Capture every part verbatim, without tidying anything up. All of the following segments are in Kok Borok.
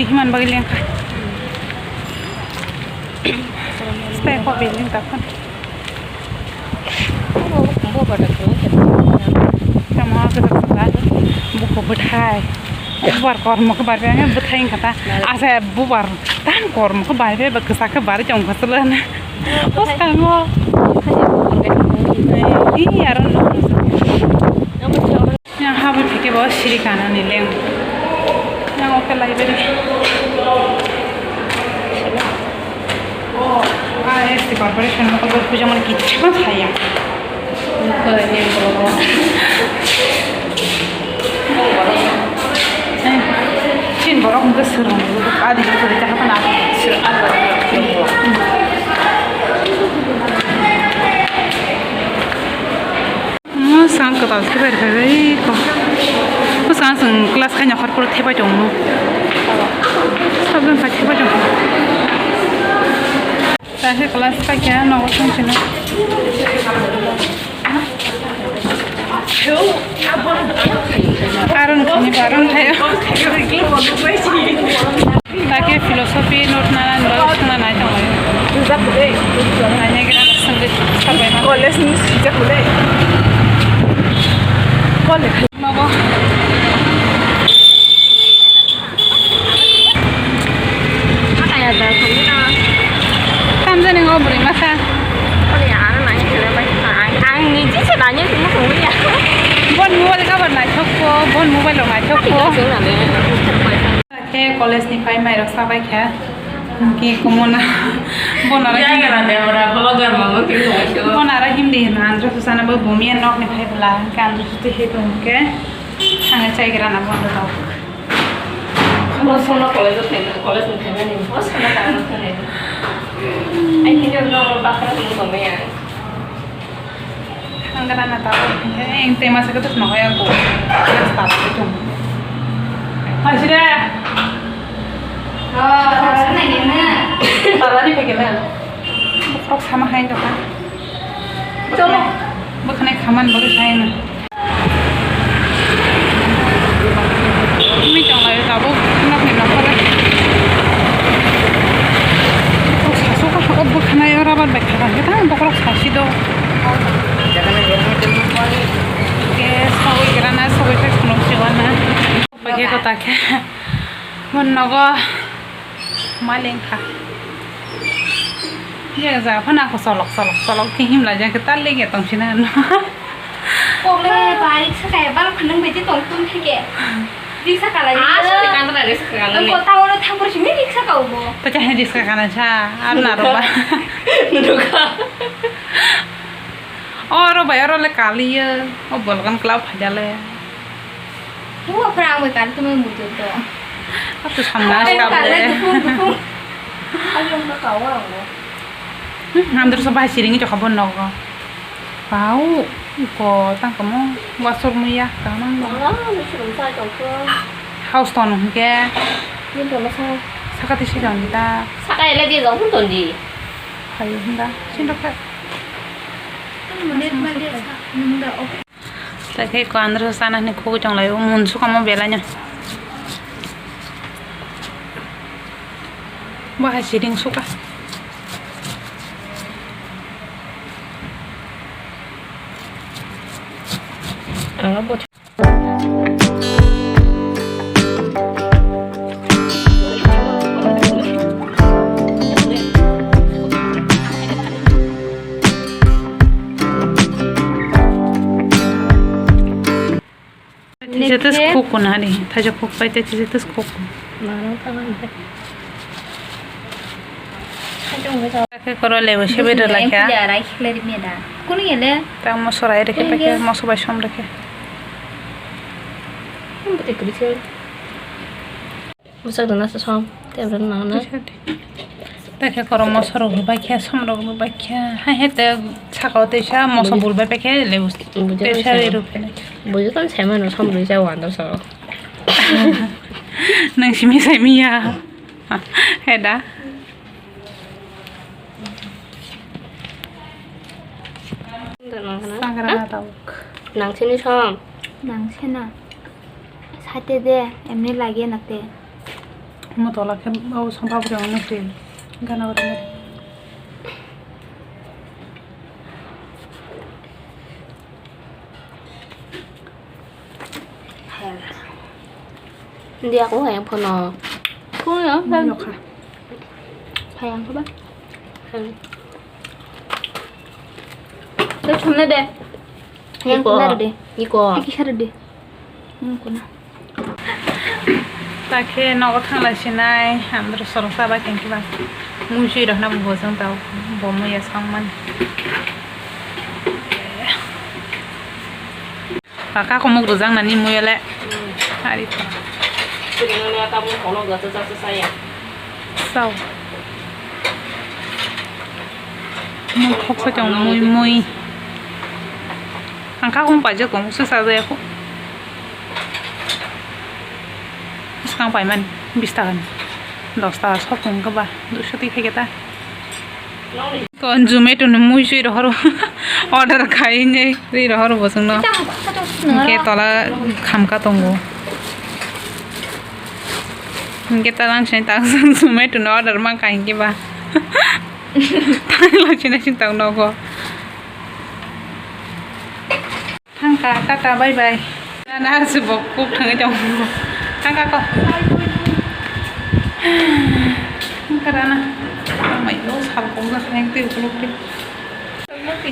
Himan bagwi lengkha. Stay ko building ta phone. Tamo ke tak saka buku bwthai. Bubar kormo khe barbe ang bwthai wngkha ta. Asa bubar tan kormo khe barbe ba kwchak khe barwi chong kha chwla na. Bwskango. Ih, aro no. Yang habwi phikhe bo siri kanani leng. Yang oke library. Oh, R S T corporation mo ko puja mane kichma thaya. Chin borok hwnkhe swrwng adi jora jora jaga phano. Mwsang kwtal thepai rwkha bai kok. Bwsang chwng class khaina hor phuru thepai tongo. Sabjang pai thepai tongo. Tahai class paikha nogo thang sino. Aron khani baron thayo. Take philosophy note nana nba suna nai tong lai. Nai nai gira sangwi sabai ma. College ni sijak le. College. Nogo. Tamjani ngo bwrwi masa. Ani ano nai kene bai. Ang, ang ni jisa nanya kene sungwi ya. Bon mobile cover naithok ko, bon mobile rok naithok ko. Sung na le. Khe college ni phai mairok sabai kha. Hwnkhe kumuna. Bonara Jai himdi. Gara de ora, vlogger mama khe hwnkhe. Bonara himdi hino, andro susana bo bumiya nok ni phai bwla, hwnkhe andro suti he tong khe. Thangwi chai gra na bondo tok. Bo sono college o thangna, college ni thangna ni bo sono tangna thangna. Ai khe no bakra ni tong ya. Ang gana na tao, eh, tei masa kata sema kaya ko. Nas tao itu. Hai sida. Oh, harus na gini. Tala ni pegela. Bukrok sama hai doka. Cholo. Bukanai kaman bagus hai na. Ini jangan lagi tabuk, nak ni nak pada. Bukrok sasu ka, oh, bukanai rabar baik kan. Kita bukrok sasi do. Khe sogwi gra na, sogwi khe khulum si wana. Paikhe kota khe. Mon nogo maleng kha. Ye ja phana ko solok, solok, solok khe himla ja khe tal lege tong sina no. Kokle bai sa kaya bal phunung beti tong tun thike. Riksa kalai. Ah, sori kandra riksa kalai. Ko ta oro thang por sini riksa kau bo. Pacha he riksa kana sa, ar na ro ba. Nuka. Oro bai oro le kaliya, o bolgan klau phaja le. Huwa pra ang bai kali tumai mujo to. Atu samna. Ang kale dukung dukung. Ayo na kawa ang. Hmm, andro so bai siringi to khabon nogo. Pau ko tang kamo wasor muya kamang. Ang na ni sirum sai tong ko. House ton hingke. Ni to na sa. Sakati si don ta. Saka ele di jong ton di. Hayo hunda. Sin rokha. Tei ko andro sana ni khogwi tong lai o mun sukamo belai no. Bo hai siring suka. Ang bo. Tisa tus kuk kun hari, thaisa kuk pai tei tisa tus kuk kun. Khe koro lebu sebai rwlai kha. Tang moso rai rwkhe pai khe, moso bai som rwkhe. Bwswk dana se som, tei borok nang na. Tei khe kormo sorok rwbai khe, som rok rwbai khe, hai hai tei saka o teisa moso bul bai paikhe lebu teisa rw phai nai. Bujo tong sai mano som rwi sa wandor so. Nang simi sai miya. He da. Sangrana tabuk. Nang sini som. Nang sena. Sate de, emni lage na te. Mo tola khe o songpa bwrwi ang nukdi gana gana. Hindi ako kaya phono. Kung yun? Ano ka? Kaya ko ba? Ito chumna de. Yang kuna de. Iko. Iki sar de. Hmm, kuna. Ta khe nogo thanglai sinai, andro sorok chabai tongkhe ba. Mui sui rok na bo bojong tao, bo mui ya songmani. Ta kakomok rwjak nani mui le. Ari ta. Sao. Mui khoksa tong mui mui. Ang kakong paijak tong se sajak ya kho. Swkang paimani bis taka ni, dos taka sok tong khe ba, duiso twi phai khe ta. Kon Zomato ni mui sui rohoro order khai ne ri rohoro bo chwngno. Hingke tola khamka tongo. Hingke ta nang sini ta Zomato ni order man khai hingke ba. Thangla sini sini tong nogo. Thangka, tata, bye bye. Nana se bo kuk thangwi tong. Thangka ko. Thangka rana. Mai lo sal kong ga khang te ukuluk te.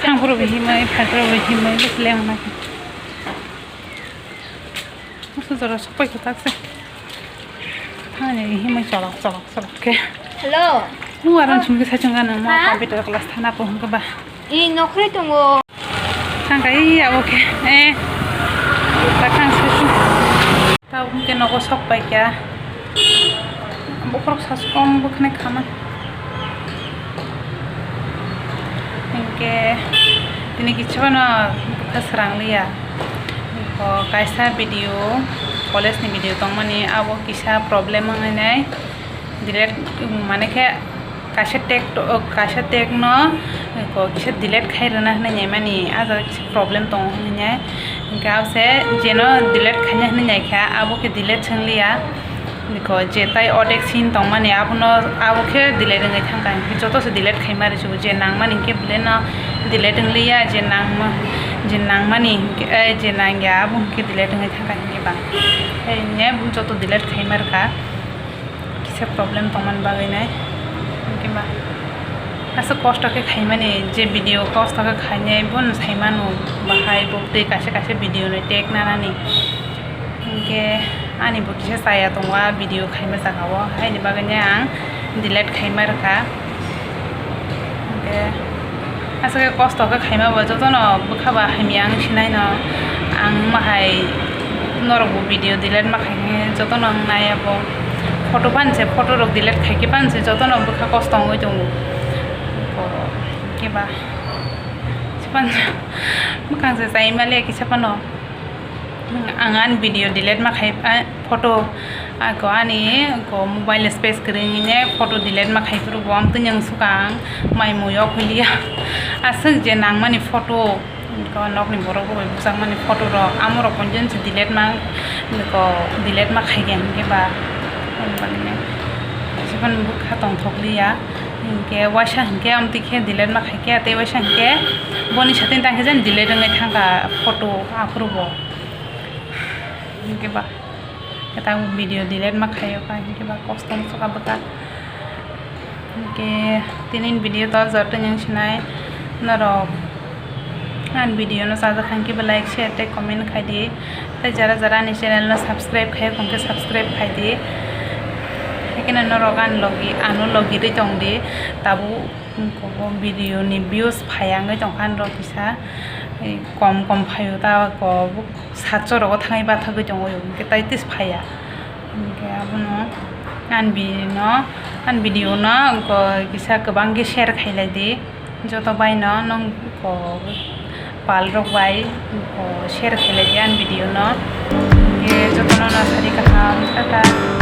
Thang phuru bi himai, phai phuru bi himai, bes leng na. Musu jora sok pai khe tak se. Thang ni himai cholok cholok cholok khe. Hello. U aran sum khe sachung gana ma computer class thana po hung khe ba. I nokhre tongo. Thangka i abo khe, eh, ta thang sasi. Ta hwnkhe nogo sok pai kha. Bokhorok sasu kom bwkhanai khama. Hinkhe tini kichwano bwkha srang liya. Bo kaisa video, college ni video tongmani, abo kisa problem wngwi nai. Delete, mane khe kaisa tag to, kaisa tag no ko kisa delete khai rwna hinwi naimani, ah jaga kisa problem tongo hinwi nai. Hinkhe abo se jeno delete khaina hinwi naikha, abo khe delete swngliya. Ko je tai odek scene tongmani abono, abo khe delete wngwi thangkha, hinkhe joto se delete khaima rw se, je nangmani hinkhe belai no delete wngliya, je nangma, je nangmani hinkhe, eh, je nangya abo hinkhe delete wngwi thangkha hinkhe ba. Hinkhe joto delete khaima rwkha. Kisa problem tongmani bagwi nai. Hinkhe ba aswk kosto khe khaimani, je video kosto khe khainai bono saimano, bahai bo tei kaisa kaisa video ni tag nanani. Hinkhe ani bo kisa chaya tongo, a video khaima jaga o, haini bagwi nai ang delete khaima rwkha. Hinkhe aswk khe kosto khe khaima bo jotono bwkha ba hamya wng sinai no, ang wng ma hai norok bo video delete ma khai khe jotono wng nai abo. Photo phan se, photo rok delete khai khe phan se jotono bwkha kosto wngwi tongo. Hinkhe ba se phan bwkang se chai ma le kisa phano. Ang ani video delete ma khai, ah, photo, ah, ko ani ko mobile space kwrwngni photo delete ma khai phuru bo ang tini ang suka ang mai mui o khuliya. Aswk je nangmani photo, ko nokni borok rok bai bwchangmani photo rok, amo rok konjon se delete ma, ko delete ma khai khe hinkhe ba, siphano bwkha tongthok liya. Hinkhe waisa hinkhe amtwi khe delete ma khai khe, tei waisa hinkhe boni satini tang khe jani delete wngwi thangkha photo aphuru bo. Hinkhe ba kwtal video delete ma khaio kha, hinkhe ba kosto wngkha bwkha. Hinkhe tini video to joto wng sinai norok. Ani video no chajak kha hinkhe bo like, share tei comment khai di. Tei jara jara ani channel no subscribe khai ya, hinkhe subscribe khai di. Haikhe norok ani logi, ano logi tei tong di. Tabuk video ni views phai ya wngwi tong kha norok kisa, kom kom phai o ta ko satso rogo thangwi bathagwi tongo, hinkhe tei tis phai ya. Hinkhe abono ani video no, ani video no kisa kwbang khe share khai lai di. Joto bai no nwng ko pal rok bai ko share khai lai di ani video no. Hinkhe joto no no sari kaham, tata.